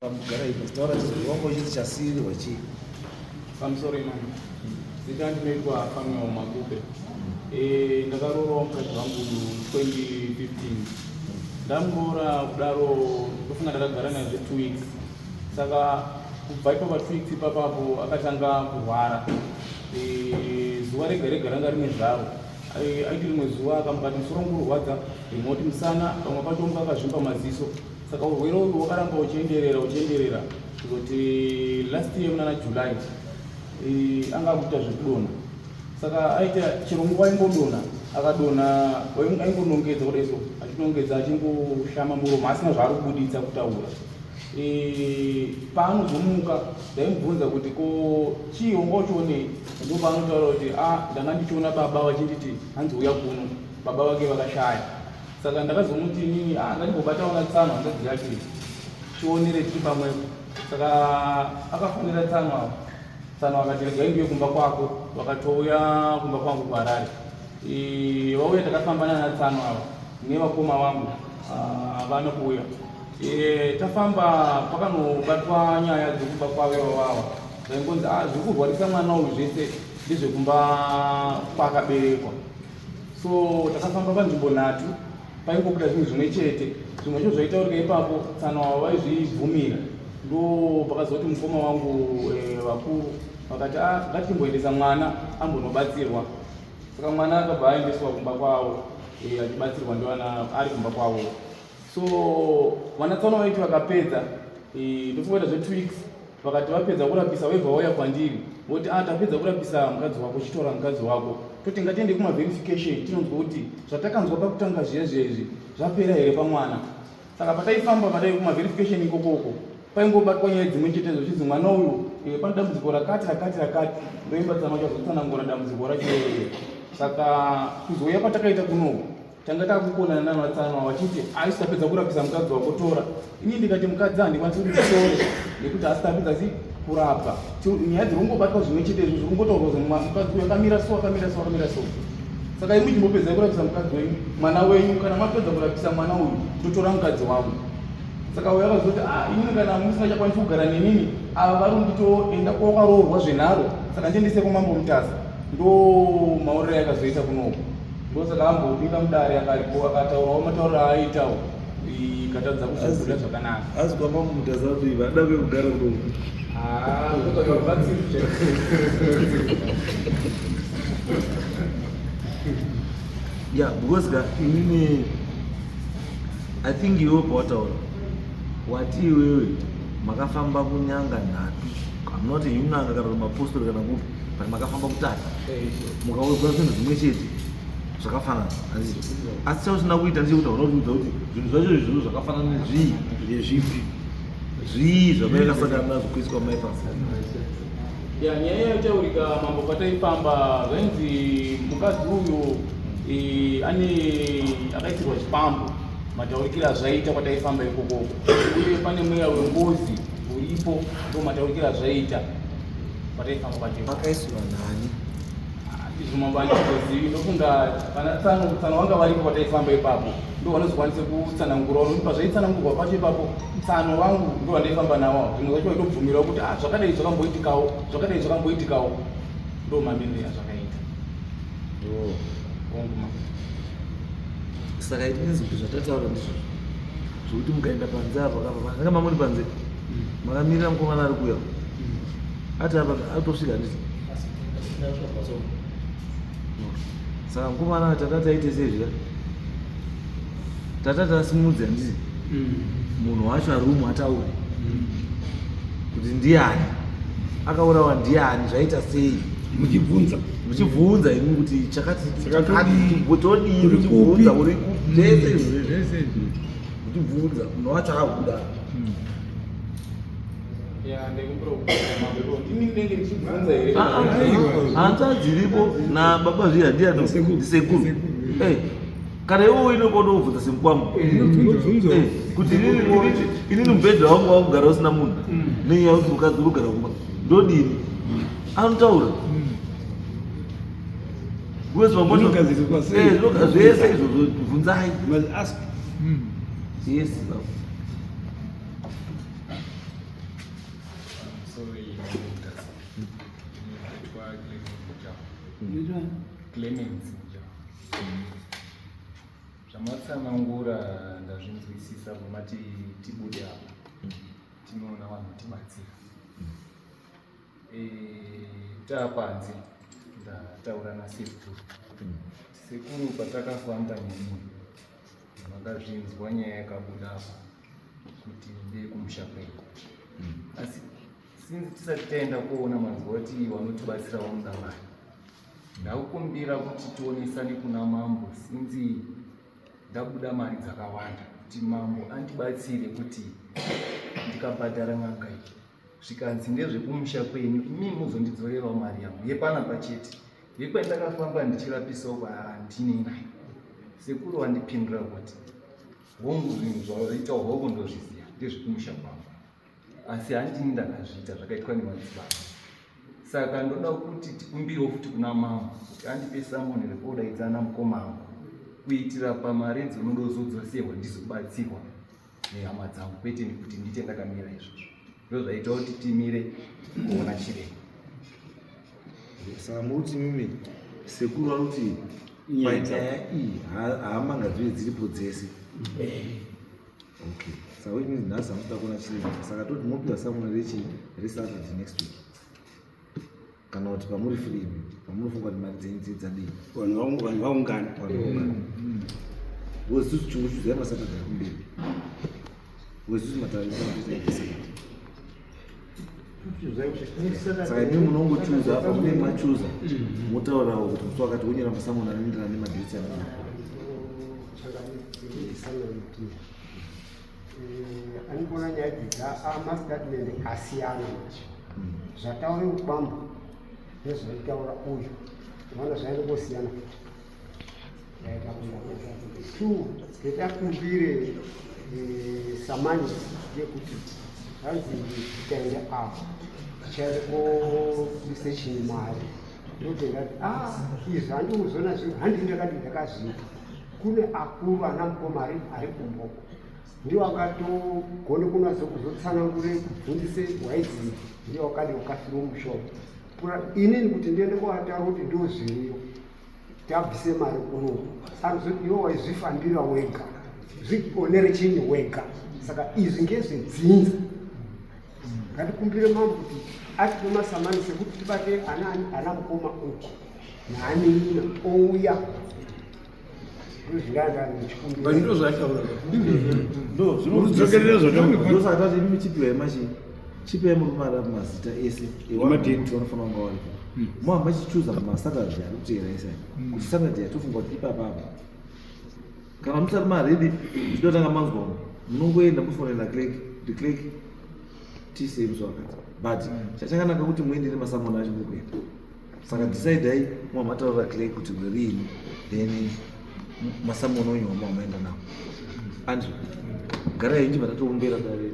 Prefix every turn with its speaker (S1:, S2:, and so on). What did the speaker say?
S1: Mugara ipo taura tizwe wanga uchiti chasiirirwa chii?
S2: Pamusoro imani. Zita ndinoitwa Samuel Makupe. Eh, ndakaroora mukadzi wangu 2015. Ndamuroora kudaro ndofunga ndakagara naye zve 2 weeks. Saka kubva ipapa 2 weeks ipapapo akatanga kurwara. Eh, zuva rega rega ranga rine zvaro. Eh, aiti rimwe zuva akamukati musoro wangu urwadza, rimwe oti musana, pamwe pacho muka akazvimba maziso. Saka urwere uyu wakaramba uchienderera uchienderera kuzoti last year munana July eh, anga akuita zvekudonha. Saka aita chero nguva aingodonha akadonha aingonongedza kudai so achinongedza achingoshama muromo asina zvaari kubuditsa kutaura. Eh, paanozomuka ndaimubvunza kuti ko chii wanga uchionei ndo paanotaura kuti a ah, ndanga ndichiona baba vachinditi hanzi uya kuno baba vake vakashaya Saka ndakazomuti inini ah ngatimbobatawo natsano hanzvadzi yake tionere tiri pamwepo. Saka akafonera tsano ava. Tsano akati regai ndiuye kumba kwako vakatouya kumba kwangu kuHarare. E, vauya takafamba nana tsano ava nevakoma vangu ah, havana kuuya. E, tafamba pakanobatwa nyaya dzekumba kwavo ivavava zvaingonzi ah zviri kurwarisa mwana uyu zvese ndezvekumba kwaakaberekwa. So takafamba panzvimbo nhatu paingobuda zvinhu zvimwe chete zvimwe zvacho zvaitaurika ipapo tsano avo vaizvibvumira ndo pakazoti mukoma wangu eh, vakuru vakati ah, ngatimboendesa mwana ambonobatsirwa saka mwana akabva aendeswa kumba kwavo eh, achibatsirwa ndovana ari kumba kwavo so vana tsano vaiti vakapedza eh, ndofunga zve two weeks vakati vapedza kurapisa vaibva vauya kwandiri voti ah tapedza kurapisa mukadzi wako chitora mukadzi wako toti ngatiende kumaverification tinonzwa kuti zvatakanzwa pakutanga zviya zviya izvi zvapera here pamwana saka pataifamba padai kumaverification ikokoko paingobatwa nyaya dzimwe chete zvochinzi mwana uyu eh, pane dambudziko rakati rakati rakati ndoimba tsano chazotsanangura dambudziko racho saka kuzouya kwatakaita kunoku Tanga takukonana nanatsano vachiti aisi tapedza kurapisa mukadzi wako tora. Ini ndikati mukadzi handikwanisi kuti nditore nekuti asi tapedza si kurapwa. Nyaya dziri kungobatwa zvimwe chete izvo zviri kungotaurwa kuti mukadzi uyu akamira so akamira so akamira so. Saka imwi chimbopedzai kurapisa mukadzi wenyu mwana wenyu kana mapedza kurapisa mwana uyu totora mukadzi wangu. Saka uyo akazoti ah inini kana musingachakwanisi kugara nenini ava vari kunditoenda kwakaroorwa zvenharo saka ndiendese kwamambo Mutasa. Ndo mauriro ayakazoita kunoku. Ndosaka ambopinda mudare akaripo akataurawo matauriro aaitawo ikatadza kuzobuda zvakanaka.
S1: Asi kwamba mutasa kuti vada kwekugara kuno.
S2: Ah, ndokubatsira chaiko.
S1: Yeah, because ka inini I think iwe pawataura wati iwewe makafamba kunyanga nhatu I'm not a unanga kana kuti mapostori kana kupi but makafamba kutatu mukaudzwa zvinhu zvimwe chete zvakafanana asi chausina kuita ndechekuti hauna kutiudza kuti zvinhu zvacho izvozvo zvakafanana nezvii ndezvipi zvii zvamaikasangana nazvo kuiswa mai pasi
S2: ya nyaya yaitaurika mambo pataifamba zvainzi mukadzi uyu e, ane akaisirwa chipambo mataurikiro azvaita kwataifamba ikokoko uye pane mweya wengozi uripo ndo mataurikiro azvaita pataifamba pacho
S1: pakaiswa nani
S2: izvo mambo andizozivi ndofunga vana tsano tsano vanga varipo pataifamba ipapo ndo vanozokwanisa kutsanangura nokuti pazvaitsanangurwa pacho ipapo tsano vangu ndo vandaifamba nawo zvimwe zvacho vaitobvumirawo kuti ah zvakadai zvakamboitikawo zvakadai zvakamboitikawo ndo mamiriro azvakaita
S1: oh.
S2: hongu mambo
S1: saka it means kuti zvatataura ndizvo zvekuti mukaenda panze apa kapa anga mamuri panze makamirira mukomana ari kuuya ati apa atosvika handiti saka mukomana tata taite sei zviya tata tasimudze handiti munhu wacho ari umu ataure kuti ndiani akaurawa ndiani zvaita sei
S3: muchibvunza
S1: muchibvunza imi kuti chakati todii muchibvunza uri kupi zvese izvo
S3: zvese izvo
S1: muchibvunza munhu wacho akabuda hanzvadzi iripo nababa zviya ndiyani ndisekuru eh, kana iwe uine kwaunobvunza semukwambo eh, kuti inini mubhedha wangu wakugara usina munhu mm. nenyaya yekuti mukadzi uri kugara kumba ndodini anotaura zvese izvozvo bvunzai yes baba.
S3: Pamusoro yeMutasa. Ndinoitwa Clemens Mujaho. Clemens Mujaho. Zvamatsanangura ndazvinzwisisa pamati tibude apa. Tinoona vanhu tibatsira. Taapanze ndataura nasekuru. Sekuru, patakafamba nemi makazvinzwa nyaya yakabuda apa kuti ndeyekumusha kwenyu. Asi since tisati taenda kuona manzwa kuti vanotibatsira vanoda mari, ndakukumbira kuti tionesane kuna mambo since ndabuda mari dzakawanda, kuti mambo andibatsire kuti ndikabhadhara n'anga iyi, zvikanzi ndezvekumusha kwenyu, imi muzondidzorerawo mari yangu yepanapa chete. Yekwandakafamba ndichirapisawo kwandinei nayo. Sekuru wandipindura kuti hongu, zvinhu zvaita hoko ndozviziva, ndezvekumusha kwangu, asi handini ndakazviita, zvakaitwa nemadzibaba. Saka ndoda kuti tikumbirewo futi kuna mambo kuti andipe summon rekuodaidzana mukoma angu, kuitira pamari dzinodozodzoserwa ndizobatsirwa nehama dzangu, kwete nekuti ndiite ndakamira. Izvozvo ndo zvaita kuti timire kuona chiremba.
S1: Saka muruti mimi sekuru vari kuti panyaya iyi hama ngadzive dziripo dzese. Okay, saka which means nhasi hamusida kuona chiremba, saka toti mopiwa summon rechi reSaturday next week, kana kuti pamuri free, pamunofunga kuti mari dzenyu dzii dzadii.
S4: Vanhu vaungana.
S1: Because isusu chingochuzai maSaturday akumberi, because isusu matare. Saka imi munongochuza pamunenge machuza, motaurawo kuti musi wakati wonyora masummon anoenderana nemadates anoda.
S5: Andikuona nyaya idzi mastatement asiyana manje. Zvataura mukwambo nezvaitaura uyu, unoona zvaingosiyana futi. Two, ngetakumbire summon yekuti hanzi tikaenda apa tichaenda kupolice mari, ndoti ndati a izvi handikuzona zvinhu, handii ndakati ndakazviita. Kune akuru ana mukoma ari kumboko, ndiwo akatogone kunatso kuzotsanangure kubvunzise waidzi, ndiwo wakadi wakafira mushop. Inini kuti ndiende kuataura kuti ndo zviriyo, tabvise mari kuno, anozoti iwe waizvifambira wega, zvionere chinyi wega. Saka izvi ngezvedzinza. Ngatikumbire mambo kuti atipe masummon sekuti tibate ana mukoma uku naanina ouya. Ndozvinganga ndichikumbira.
S4: Ndo zvataura. Urudzokerera zvataura.
S1: Ndosaka tati imi chipiwai machi chipiwai muri mara mazita ese
S4: Nemadate.
S1: kuti vanofanira kunga varipo, muhamba chichuza maSaturday ari kuteera ese aya, kuti Saturday yatofunga kuti ipapapa. Kana musati maready, chidotanga manzwa, munongoenda mufonera clerk kuti clerk tiisei musi wakati. But chachakanaka kuti muende nemasummon acho muri kuenda. Saka decidai mwamataurira clerk kuti werini, then masummon onyu wamamaenda nawo. Andrew, garai inji, vatatoumbera dare.